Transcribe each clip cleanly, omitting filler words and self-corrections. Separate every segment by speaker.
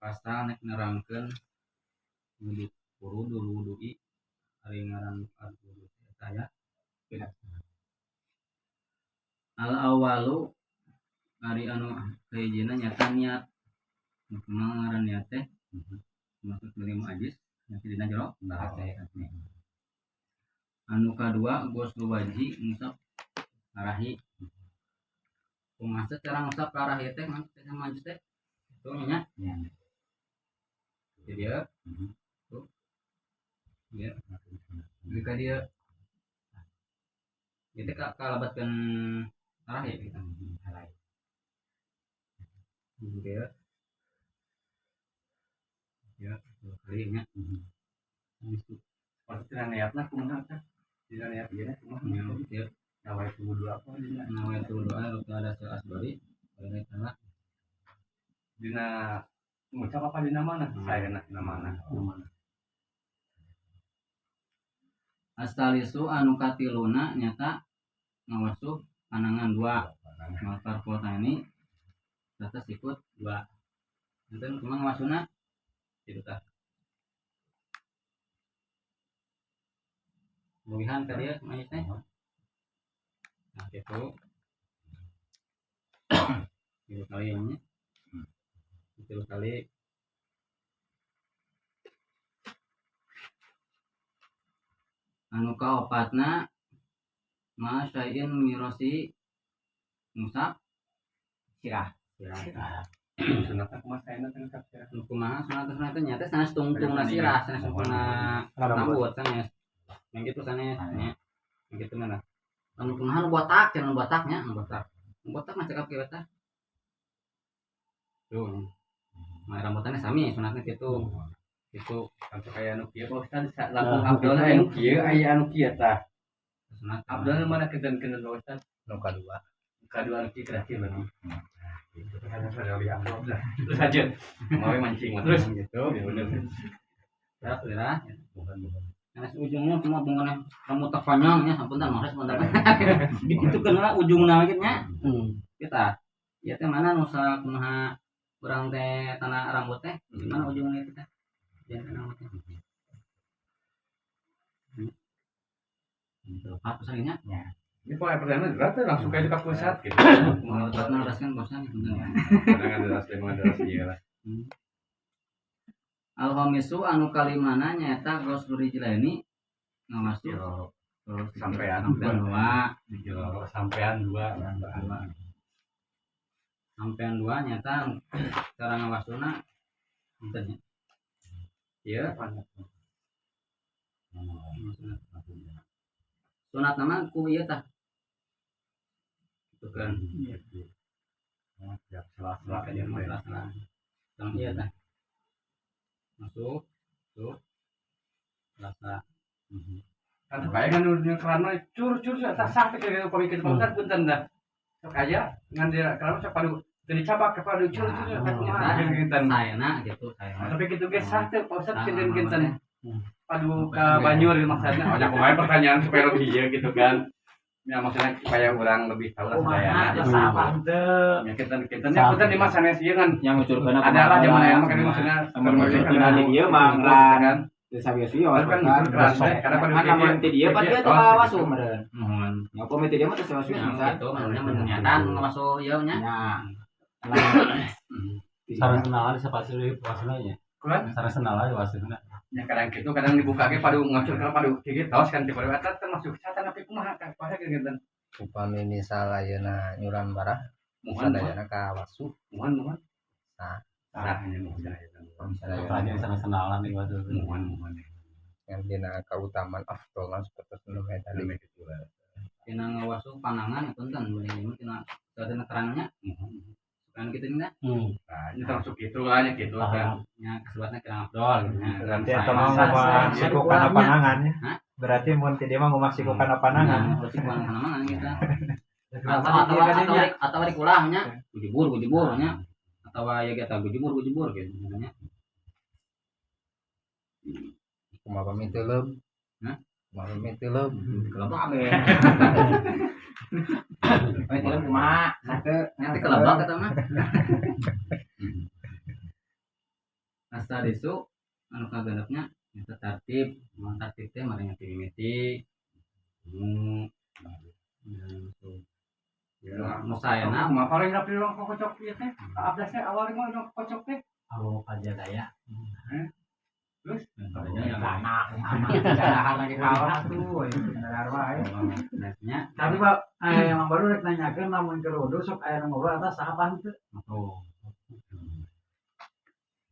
Speaker 1: Pasal nek nerangkeun wudu furudul wudu'i ari ngaran wudu eta ya. Al awalu ari anu kahijina nyata niat. Nu kumaha ngaran niat teh? Maksud dari muajis nanti dina jero hate. Anu kadua ghuslu wajhi ngusap karahi. Kumaha cara ngusap karahi teh maksud teh muajis teh? Tuh nya. Jadi ya. Tuh. Ya. Jika dia itu kalabatkeun karahi gitu. Karahi. Gitu ya. Ya, dua kali nya.
Speaker 2: Pasti tina niatna kumaha teh? Dina niat ieu kumaha?
Speaker 1: Ya.
Speaker 2: Nawaitu wudu apa dina?
Speaker 1: Nawaitu wudu rukun hadas asbari. Ini salah.
Speaker 2: Dina ngucap apa dina mana? Saya dina mana?
Speaker 1: Astalisu anu katiluna nyata ngawasuh panangan dua. Motor kuota ini atas ikut dua. Enten kumaha ngawasuhna? Gitu tah. Mugihan ka dieu manis teh. Nah gitu. Tilu kali nya. Tilu kali. Anu kaopatna ma syai'in mirosi ngusap
Speaker 3: sirah.
Speaker 1: Sirah.
Speaker 2: Sunatna kumaha saena teh ngusap sirah?
Speaker 1: Nu kumaha sunatna teh nya teh sanes tungtungna sirah, sanes tungtungna rambut sanes. Yang gitu sanes nya. Yang gitu mah. Anu kumaha nu botak, cenah nu botaknya, nu botak. Nu botak mah cekap kieu teh. Tuh. Mah rambutannya sami sunatna kitu. Kitu
Speaker 2: sampai kaya anu kieu Pak Ustaz, langkung abdolna aya nu kieu, aya anu kieu tah.
Speaker 1: Sunat
Speaker 2: abdolna mana kenten-kenten Pak Ustaz?
Speaker 4: Nu kadua.
Speaker 2: Nu kadua anu kieu kira kieu berarti. Terus aja, mau mancing terus
Speaker 1: gitu.
Speaker 2: Ya bener.
Speaker 1: Ya, ya.
Speaker 2: Bukan, bukan.
Speaker 1: Karena ujungnya cuma bungkana rambut terpanjang ya, punten maksud punten. Gitu kan lah ujungna gitu nya. Kita. Ya teh mana nu kumaha urang teh tanah rambut teh, gimana ujungnya itu teh? Jangan rambutnya. Apa pesannya?
Speaker 3: Ya.
Speaker 2: Ini pokoknya pertanyaan berat tuh langsung kayak ke pusat gitu.
Speaker 1: Menurut deras kan bosan gitu ya.
Speaker 2: Kadang deras, lima deras iya lah.
Speaker 1: Al-khamisu anu kalimana nyaeta ghuslu rijlaini ngawasuh
Speaker 2: sampean
Speaker 1: dua,
Speaker 2: sampean dua,
Speaker 1: sampean dua nyata cara ngawasuhna punten nya. Ieu sunat nama ku ieu tah. Gitu kan.
Speaker 2: Siap sela-sela
Speaker 1: aja mah sela-sela. Tang ieu tah. Masuk, tuh. Sela-sela.
Speaker 2: Kan supaya kan nu kerana cur-cur tah sah teh kieu pamikeun Pak Ustaz punten dah. Sok aya ngan dia kerana sok padu teu dicabak ke padu cur-cur teh kumaha kinten.
Speaker 1: Saena gitu, saena.
Speaker 2: Tapi kitu ge sah teh Pak Ustaz kinten-kinten. Padu ka banjur maksudna. Oh nya kumaha pertanyaan supaya lebih ieu gitu kan. Ya maksudnya supaya orang lebih tahu lah sadayana. Ya kinten-kinten nya punten di mah sanes ieu kan
Speaker 3: yang ngucurkeun
Speaker 2: adalah zaman aya mah kan maksudnya
Speaker 3: ngucurkeun di dieu mah kan desa biasa
Speaker 2: kan ngucur keras karena padu
Speaker 3: kan teh dieu pan dieu teu kawasuh meureun.
Speaker 1: Mohon.
Speaker 3: Nya upami teh dieu mah teu sawasuh
Speaker 1: bisa. Itu maksudnya menyataan ngawasuh ieu nya.
Speaker 3: Nya.
Speaker 5: Sareng senalan sapatu deui puasana nya.
Speaker 2: Kumaha?
Speaker 5: Sareng senalan wasuhna.
Speaker 2: Ya kadang gitu kadang dibuka ge padu ngacur kana padu kieu tos kan padu eta termasuk satan tapi kumaha kan puasa kieu kinten.
Speaker 4: Upami misal ayeuna nyuran barah
Speaker 2: mohon
Speaker 4: sadayana ka wasuh.
Speaker 2: Mohon mohon.
Speaker 4: Sah.
Speaker 2: Sah nya mohon
Speaker 4: sadayana.
Speaker 5: Pertanyaan sareng senalan ieu wasuh.
Speaker 2: Mohon mohon.
Speaker 4: Yang dina kautamaan afdolna sapertos nu tadi.
Speaker 1: Dina ngawasuh panangan punten beureum ieu tina sadayana terangnya. Kan gitu nya.
Speaker 2: Nah, ini termasuk gitu lah nya gitu kan.
Speaker 1: Nya kesebatna kurang afdol gitu nya.
Speaker 6: Berarti eta mah ngomah siku kana panangan nya. Berarti mun ti dieu mah ngomah siku kana panangan.
Speaker 1: Nah, siku kana panangan kita. Atawa dikulah nya, gujubur nya. Atawa ya kita gujubur gitu nya.
Speaker 4: Kumaha pami teuleum?
Speaker 1: Hah?
Speaker 4: Kumaha pami teuleum?
Speaker 1: Kelebak ge.
Speaker 3: Pami teuleum kumaha? Sate
Speaker 1: nanti kelebak eta mah. Asadisu anu kagenepna eta tartib, mun tartib teh marenya ti mimiti. Ya, nu saena
Speaker 2: mah paling rapi urang kocok ieu teh. Abdas teh awal mah urang kocok teh.
Speaker 5: Awo kajadaya.
Speaker 2: Terus
Speaker 3: Tanah jadahan lagi kalah tuh, bener wae.
Speaker 5: Tapi Pak, emang baru rek nanyakeun lamun keur wudu sok aya nu ngobrol atas saha henteu.
Speaker 1: Oh.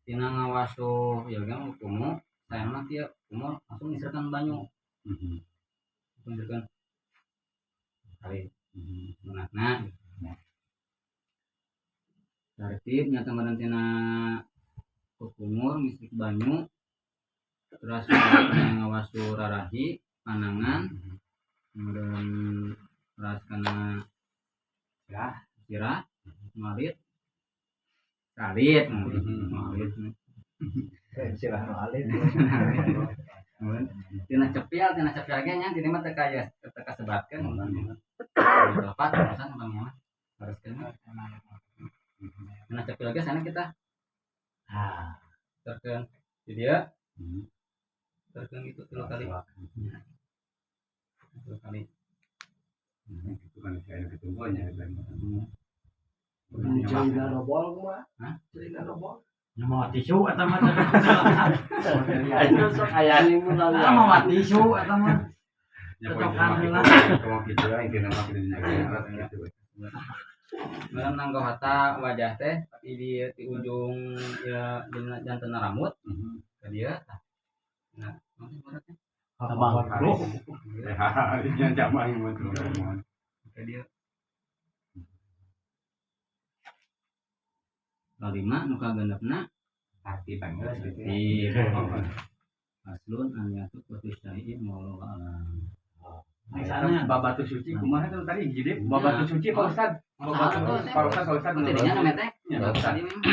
Speaker 1: Tina ngawasuh ya kan kumu, saya mah tiap kumu langsung ngisirkan banyu. Ngisirkan. Kali. Nah, tertib nyata meureun tina kukumur ngisrik banyu terus ngawasuh rarahi panangan kemudian terus kana sirah ngalit kalit ngalit
Speaker 6: Sirah nu alit.
Speaker 1: Tina cepil ge nya tina mah teu kaya teu kasebatkeun lepat terusan bang mah harus kena tina cepil ge sana kita terkeun di dia terkeun gitu 3 kali 3 kali
Speaker 2: itu kan saya ketungguannya
Speaker 7: Celina robol mah.
Speaker 1: Hah?
Speaker 7: Celina robol.
Speaker 5: Nya mawa tisu eta mah.
Speaker 7: Ayo sok aya nu
Speaker 5: Eta mawa tisu eta mah.
Speaker 2: Ya
Speaker 5: Cocokan heula.
Speaker 2: Kalau gitu lah intinya mah kitu nya gitu.
Speaker 1: Meureun nanggo hata wajah teh tapi di ujung ya dina jantenna rambut ke dia tah. Nah, nanti beratnya
Speaker 5: Abang.
Speaker 2: Ya, nya jamang mah tuh.
Speaker 1: ke dia. Kalima nu kagenepna
Speaker 3: Hati banget gitu.
Speaker 1: di aslun an yatu kutu syai'in wallahu a'lam.
Speaker 5: Misalnya
Speaker 2: Bab batu suci kumaha tuh tadi jadi bab batu suci Pak Ustad. Bab batu Pak Ustad Pak Ustad.
Speaker 1: Tidinya namanya teh.
Speaker 2: Ya, Pak Ustad.
Speaker 1: Tadi memang.